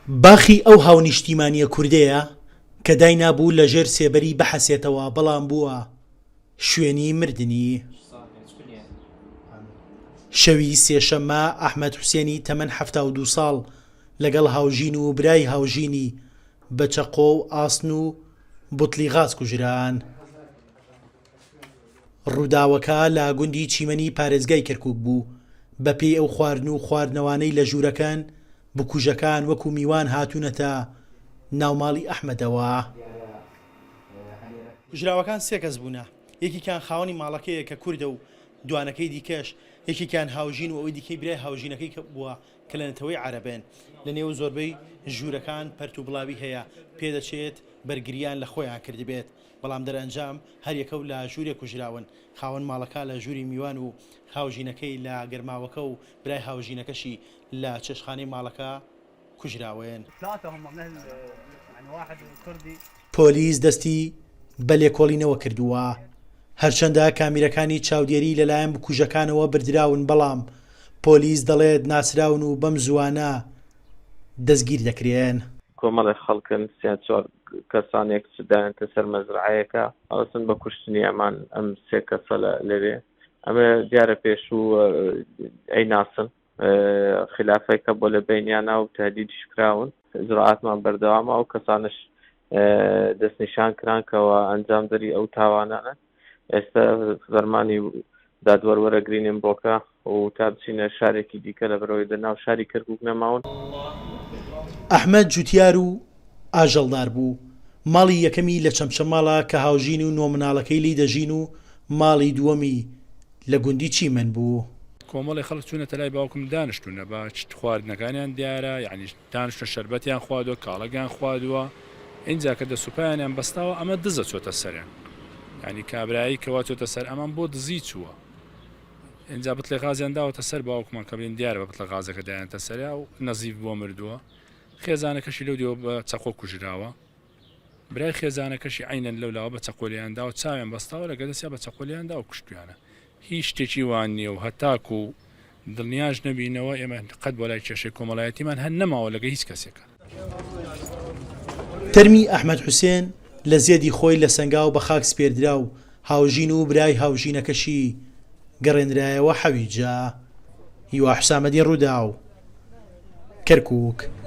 باخی ئەو هاونیشتیمانییە کوردەیە کە داینابوو لە ژێر سێبەری بحەسێتەوە بەڵام بووە شوێنی مردنی. شەوی سێشەممە ئەحمەد حوسێنی تەمەن 72 ساڵ لەگەڵ هاوژین و برای هاوژینی بە چەقۆ و ئاسن و بوتڵی غاز کوژران. ڕووداوەکە لە گوندی چیمەنی پارێزگای کەرکوک بوو، بەپێی ئەو خواردن و خواردنەوانەی لە ژوورەکەن، بکوژەکان وەکو میوان هاتوونەتە ناو ماڵی ئەحمەدەوە. کوژراوەکان سێ کەس بوونە، یەکێکیان خاوەنی ماڵەکەیە کە کوردە و دوانەکەی دیکەش یەکێکیان هاوژین و ئەوی دیکەی برای هاوژینەکەی بووە کە لە نەتەوەی عەرەبن. لەنێو زۆربەی ژوورەکان پەرتوبڵاوی هەیە، پێدەچێت بەرگرییان لە خۆیان کردبێت. بەڵام دەرئەنجام هەریەکەو لە ژوورێک کوژراون، خاوەن ماڵەکە لە ژووری میوان و هاوژینەکەی لە گەرماوەکە و برای هاوژینەکەشی لە چێشتخانەی ماڵەکە کوژراون. پۆلیس دەستی بە لێکۆڵینەوە کردووە، هەرچەندە کامیرەکانی چاودێری لەلایەن بکوژەکانەوە بردراون، بەڵام پۆلیس دەڵێت ناسراون و بەم زووانە دەستگیر دەکرێن. کۆمەڵێک خەڵکن سێ چوار کەسانێک دایانتە سەر مەزرعەیەکە ئەوسن بە کوشتنی ئەمان ئەم سێ کەسە لەوێ ئەمە دیارە پێشوو ئەی ناسن خلافێکە بۆ لە بینیانە و تهدیدیش کراون ئیجرائاتمان بەردەوامە ئەو کەسانش دەستنیشان کران کەەوە ئەنجامدەری ئەو تاوانانە ئێستا فەرمانی دادوەر وەرەگرین ئمڕۆکە و تا بچینە شارێکی دیکە لەبەرئەوەی لە ناو شاری کەرکوک نەماون. ئەحمەد جوتیار و ئاژەڵدار بوو، ماڵی یەکەمی لە چەمچەماڵە کە هاوژین و نۆ مناڵەکەی لێی دەژین و ماڵی دووەمی لە گوندی چیمەن بوو. کۆمەڵێ خەڵک چوونەتە لای باوکم دانیشتوونە بە خواردنەکانیان دیارە یانی دانیشتوون شەربەتیان خواردووە کاڵەگیان خواردووە ئینجا کە دەست و پایانیان بەستاوە ئەمە دزە چۆتە سەریان یانی کابرایی کەوا چۆتە سەر ئەمان بۆ دزی چووە ئینجا بتڵێ غازیان داوەتە سەر باوکمان کە بڵێن دیارە بە بتڵە غازەکە دایانتە سەریا و نەزیف بووە مردووە خێزانەکەشی لەو دیوە بە چەقۆ کوژراوە برای خێزانەکەشی عەینەن لەو لاوە بە چەقۆ لێیان داوە چاویان بەستاوە لەگەر دەستیا بە چەقۆ لێیان داوە کوشتویانە هیچ شتێکی وا نییە و هەتاکو دڵنیاش نەبینەوە ئێمە قەت بۆ لای کێشەی کۆمەڵایەتیمان هەر نەماوە لەگە هیچ کەسێکە. تەرمی ئەحمەد حوسێن لە زێدی خۆی لە سەنگاو بە خاک سپێردرا و هاوژین و برای هاوژینەکەشی گەڕێنرایەوە حەویجە. هیوا حوسامەدین رووداو، کەرکووک.